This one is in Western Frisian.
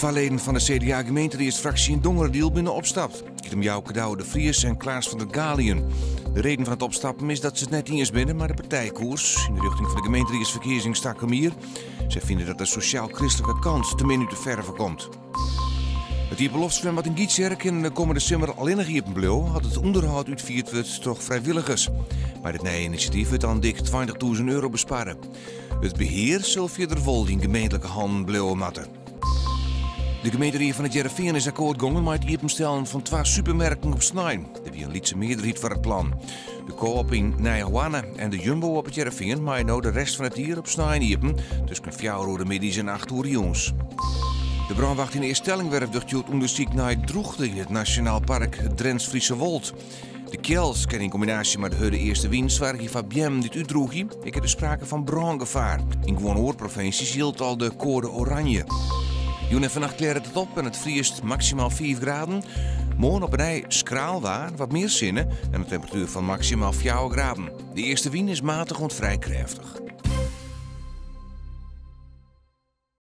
Twa leden fan de CDA-gemeenteriedsfraksje yn Dongeradiel binne opstapt. It giet om Jouke Douwe de Vries en Klaas van der Galiën. De reden fan it opstappen is dat se it net iens binne mei de partijkoers yn de rjochting fan de gemeenteriedsferkiezings takom jier. Sy fine dat de sosjaal-kristlike kant te min út de ferve komt. It iepenloftswimbad yn Gytsjerk kin de kommende simmer allinnich iepen bliuwe as it ûnderhâld útfierd wurdt troch frijwilligers. Mei dit nije inisjatyf wurdt dan dik 20.000 euro besparre. It behear sil fierder wol yn gemeentlike hannen bliuwe moatte. De gemeenterie fan It Hearrenfean is akkoart gongen mei it iepenstellen fan twa supermerken op snein. Der wie in lytse mearderheid foar it plan. De Coop yn Nijehoarne en de Jumbo op It Hearrenfean meie no de rest fan it jier op snein iepen, tusken fjouwer oere middeis en acht oere jûns. De brânwacht yn Eaststellingwerf docht hjoed ûndersyk nei drûchte yn it Nasjonaal Park Drents-Friese Wold. De kjeld kin yn kombinaasje mei de hurde eastewyn soargje foar beammen dy't útdrûgje. Ek is der sprake fan brângefaar. Yn guon oare provinsjes jildt al de koade oranje. Jûn en fannacht klearret it op en it friest maksimaal 5 graden. Moarn op 'e nij skraal waar, wat mear sinne en in temperatuer fan maksimaal 4 graden. De eastewyn is matich oant frij krêftich.